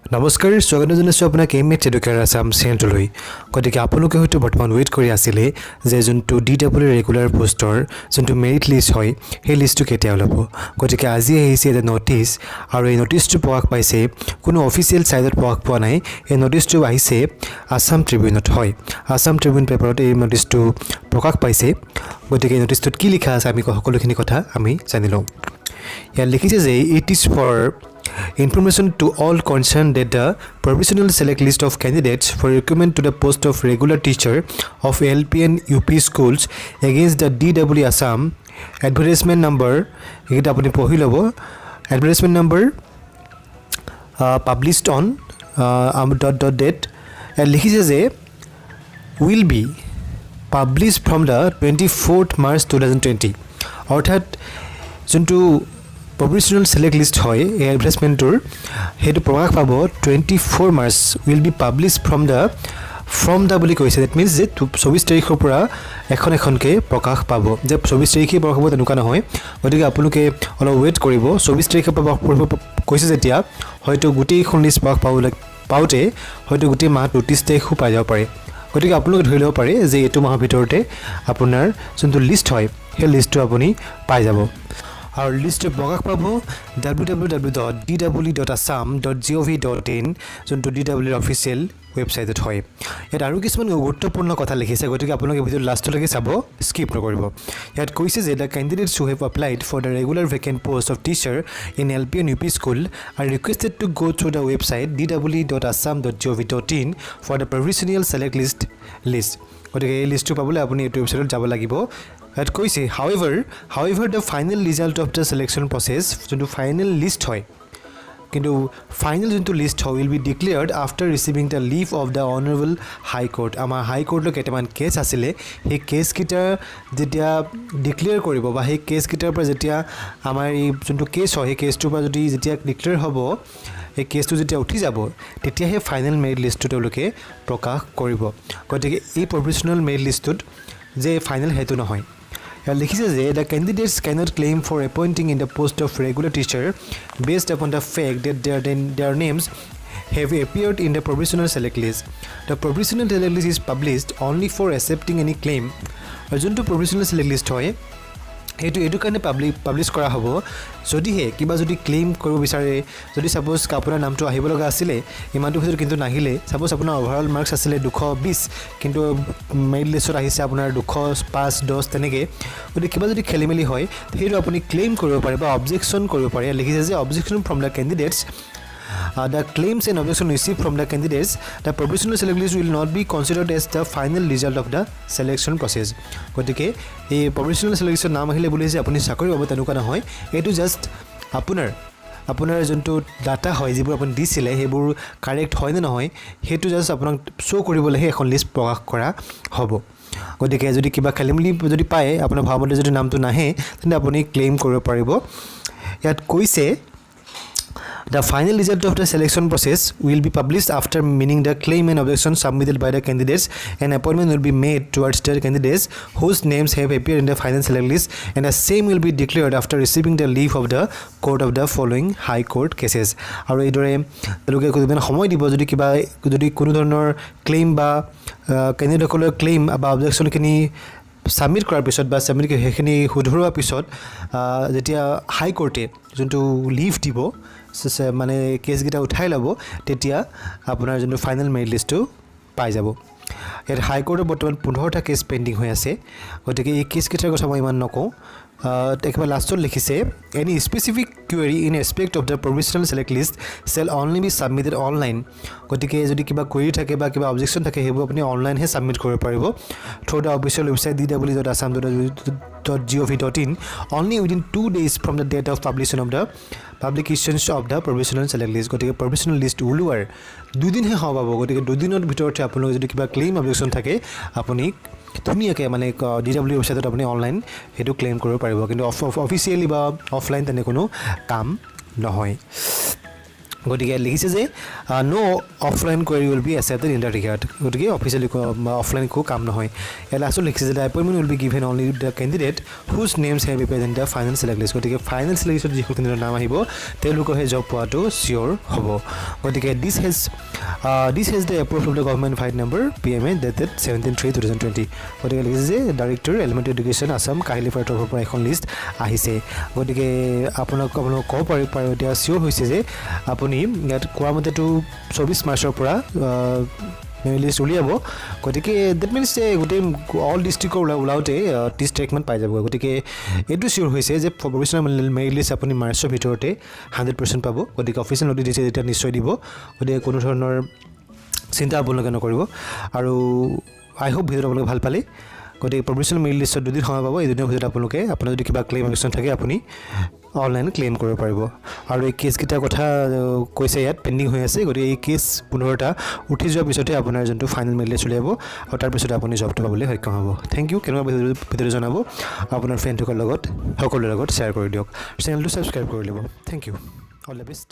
নমস্কাৰ, স্বাগত জনাইছোঁ আপোনাক এম এইচ এডুকেয়াৰ আছাম চেনেলটোলৈ। গতিকে আপোনালোকে হয়তো বৰ্তমান ৱেইট কৰি আছিলে যে যোনটো ডি ডাবল ই ৰেগুলাৰ পোষ্টৰ যোনটো মেৰিট লিষ্ট হয়, সেই লিষ্টটো কেতিয়া ওলাব। গতিকে আজি আহিছে এটা ন'টিছ আৰু এই ন'টিছটো প্ৰকাশ পাইছে, কোনো অফিচিয়েল ছাইটত প্ৰকাশ পোৱা নাই। এই ন'টিছটো আহিছে আছাম ট্ৰিবিউনত হয়। আছাম ট্ৰিবিউন পেপাৰত এই ন'টিছটো প্ৰকাশ পাইছে। গতিকে এই ন'টিছটোত কি লিখা আছে, আমি সকলোখিনি কথা আমি জানি লওঁ। ইয়াত লিখিছে যে "It is for information to all concerned that the provisional select list of candidates for recruitment to the post of regular teacher of LP and UP schools against the DEE Assam advertisement number", এইকেইটা আপুনি পঢ়ি ল'ব, "advertisement number published on dot dot date", ইয়াত লিখিছে যে "will be publish from the 24th March 2020"। অৰ্থাৎ যোনটো provisional select list হয় এই এডভাৰটাইজমেণ্টটোৰ, সেইটো প্ৰকাশ পাব 24 March, "will be publish from the" বুলি কৈছে। That means যে 24 তাৰিখৰ পৰা এখন এখনকৈ প্ৰকাশ পাব। যে 24 তাৰিখেই প্ৰকাশ হ'ব তেনেকুৱা নহয়। গতিকে আপোনালোকে অলপ ৱেইট কৰিব। 24 তাৰিখৰ পৰা প্ৰকাশ কৰিব কৈছে যেতিয়া হয়তো গোটেইখন লিষ্ট প্ৰকাশ পাবলৈ পাওঁতে হয়তো গোটেই মাহটো 30 তাৰিখো পাই যাব পাৰে। গতিকে আপোনালোকে ধৰি ল'ব পাৰে যে এইটো মাহৰ ভিতৰতে আপোনাৰ যোনটো লিষ্ট হয়, সেই লিষ্টটো আপুনি পাই যাব। আৰু লিষ্টটো প্ৰকাশ পাব www.dee.assam.gov.in, যোনটো ডি ডাবল ইৰ অফিচিয়েল ৱেবছাইটত হয়। ইয়াত আৰু কিছুমান গুৰুত্বপূৰ্ণ কথা লিখিছে। গতিকে আপোনালোকে ভিডিঅ'টো লাষ্টলৈকে চাব, স্কিপ নকৰিব। ইয়াত কৈছে যে "The candidates who have applied for the regular vacant post of teacher in LP and UP school are requested to go through the website dee.assam.gov.in for the provisional select list"। গতিকে এই লিষ্টটো পাবলৈ আপুনি এইটো ৱেবছাইটত যাব লাগিব। ইয়াত কৈছে, "However, the final result of the selection process", যোনটো ফাইনেল লিষ্ট হয়, কিন্তু ফাইনেল যোনটো লিষ্ট হয়, "will be declared after receiving the leave of the Honourable High Court"। আমাৰ হাই কোৰ্টৰ কেইটামান কেছ আছিলে, সেই কেছকেইটা যেতিয়া ডিক্লেয়াৰ কৰিব বা সেই কেছকেইটাৰ পৰা যেতিয়া আমাৰ এই যোনটো কেছ হয়, সেই কেছটোৰ পৰা যদি যেতিয়া ডিক্লেয়াৰ হ'ব, এই কেছটো যেতিয়া উঠি যাব, তেতিয়াহে ফাইনেল মেৰিট লিষ্টটো তেওঁলোকে প্ৰকাশ কৰিব। গতিকে এই প্ৰভিজনেল মেৰিট লিষ্টটোত যে ফাইনেল, সেইটো নহয়। ইয়াত লিখিছে যে "the candidates cannot claim for appointing in the post of regular teacher based upon the fact that their names have appeared in the provisional select list. The provisional select list is published only for accepting any claim"। আৰু যোনটো provisional select list হয়, সেইটো এইটো কাৰণে publish কৰা হ'ব, যদিহে কিবা যদি ক্লেইম কৰিব বিচাৰে। যদি ছাপ'জ আপোনাৰ নামটো আহিব লগা আছিলে ইমানটো ভিতৰত, কিন্তু নাহিলে, ছাপ'জ আপোনাৰ অভাৰঅল মাৰ্কছ আছিলে 220, কিন্তু মেৰিট লিষ্টত আহিছে আপোনাৰ 205, 10 তেনেকৈ। গতিকে কিবা যদি খেলি মেলি হয়, সেইটো আপুনি ক্লেইম কৰিব পাৰে বা অবজেকশ্যন কৰিব পাৰে। লিখিছে যে "Objection from the candidates. The claims and objection received from the candidates, the provisional select list will not be considered as the final result of the selection process"। গতিকে এই প্ৰভিজনেল চিলেকশ্যন নাম আহিলে বুলি যে আপুনি চাকৰি পাব, তেনেকুৱা নহয়। এইটো জাষ্ট আপোনাৰ যোনটো ডাটা হয়, যিবোৰ আপুনি দিছিলে, সেইবোৰ কাৰেক্ট হয় নে নহয়, সেইটো জাষ্ট আপোনাক শ্ব' কৰিবলৈহে এখন লিষ্ট প্ৰকাশ কৰা হ'ব। গতিকে যদি কিবা খেলি মেলি যদি পায়, আপোনাৰ ভাৱমতে যদি নামটো নাহে, তেন্তে আপুনি ক্লেইম কৰিব পাৰিব। ইয়াত কৈছে, "The final result of the selection process will be published after meaning the claim and objection submitted by the candidates, and appointment will be made towards the candidates whose names have appeared in the final select list, and the same will be declared after receiving the leave of the court of the following high court cases"। আৰু এইদৰে তেওঁলোকে কিছুমান সময় দিব, যদি কিবা যদি কোনো ধৰণৰ ক্লেইম বা কেণ্ডিডেটসকলৰ ক্লেইম বা অবজেকশ্যনখিনি ছাবমিট কৰাৰ পিছত বা ছাবমিট সেইখিনি শুধৰোৱাৰ পিছত যেতিয়া হাইকোৰ্টে যোনটো লিভ দিব, মানে কেছকেইটা উঠাই ল'ব, তেতিয়া আপোনাৰ যোনটো ফাইনেল মেৰিট লিষ্টটো পাই যাব। ইয়াত হাইকোৰ্টৰ বৰ্তমান 15টা কেছ পেণ্ডিং হৈ আছে। গতিকে এই কেছকেইটাৰ কথা মই ইমান নকওঁ। একেবাৰে লাষ্টত লিখিছে, "Any specific query in respect of the provisional select list shall only be submitted online"। গতিকে যদি কিবা কুৱেৰি থাকে বা কিবা অবজেকশ্যন থাকে, সেইবোৰ আপুনি অনলাইনহে ছাবমিট কৰিব পাৰিব through the official website dee.assam.gov.in only within 2 days from the date of publication of the publications of the provisional select list। গতিকে প্ৰভিজনেল লিষ্ট ওলোৱাৰ দুদিনহে সময় পাব। গতিকে দুদিনৰ ভিতৰতে আপোনালোকে যদি কিবা ক্লেইম, অবজেকশ্যন থাকে, আপুনি ধুনীয়াকৈ মানে ডি ডাবল ই ৱেবছাইটত আপুনি অনলাইন সেইটো ক্লেইম কৰিব পাৰিব। কিন্তু অফিচিয়েলি বা অফলাইন তেনে কোনো কাম নহয়। গতিকে লিখিছে যে no offline query will be accepted in the regard. গতিকে অফিচিয়েলি অফলাইন একো কাম নহয়। ইয়াত লাষ্টত লিখিছে যে the appointment will be given only the candidate whose names have appeared in the final select list. গতিকে ফাইনেল চিলেক্ট লিষ্টত যিসকল কেণ্ডিডেটৰ নাম আহিব, তেওঁলোকৰহে জব পোৱাটো চিয়'ৰ হ'ব। গতিকে this has the approve of the government vide number PMA dated 17/3/2020. গতিকে লিখিছে যে ডাইৰেক্টৰ এলিমেণ্টেৰী এডুকেশ্যন আছাম কাহিলীপাৰাৰ তৰফৰ পৰা এখন লিষ্ট আহিছে। গতিকে আপোনালোক ক'ব পাৰি পাৰোঁ, এতিয়া চিয়'ৰ হৈছে যে আপুনি ইয়াত কোৱা মতেতো 24 মাৰ্চৰ পৰা লিষ্ট উলিয়াব। গতিকে that means যে গোটেই অল ডিষ্ট্ৰিক্টৰ ওলাওঁতে 30 তাৰিখমান পাই যাবগৈ। গতিকে এইটো চিয়'ৰ হৈছে যে প্ৰভিজনেল মেৰিট লিষ্ট আপুনি মাৰ্চৰ ভিতৰতে 100% পাব। গতিকে অফিচিয়েল নটিচ দিছে যেতিয়া নিশ্চয় দিব। গতিকে কোনো ধৰণৰ চিন্তা আপোনালোকে নকৰিব। আৰু আই হোপ ভিডিঅ'টো আপোনালোকে ভাল পালে। গতিকে প্ৰভিজনেল মেৰিট লিষ্টত 2 দিন সময় পাব। এই 2 দিনৰ ভিতৰত আপোনালোকে আপোনাৰ যদি কিবা ক্লেইম একশ্যন থাকে, আপুনি অনলাইন ক্লেইম কৰিব পাৰিব। আৰু এই কেছকেইটাৰ কথা কৈছে, ইয়াত পেণ্ডিং হৈ আছে। গতিকে এই কেছ 15টা উঠি যোৱাৰ পিছতহে আপোনাৰ যোনটো ফাইনেল মেৰিট লিষ্ট উলিয়াব আৰু তাৰপিছতে আপুনি জবটো পাবলৈ সক্ষম হ'ব। Thank you. কেনেকুৱা ভিডিঅ'টো জনাব। আপোনাৰ ফ্ৰেণ্ডসকলৰ লগত, সকলোৰে লগত শ্বেয়াৰ কৰি দিয়ক। চেনেলটো ছাবস্ক্ৰাইব কৰি ল'ব। Thank you, all the best.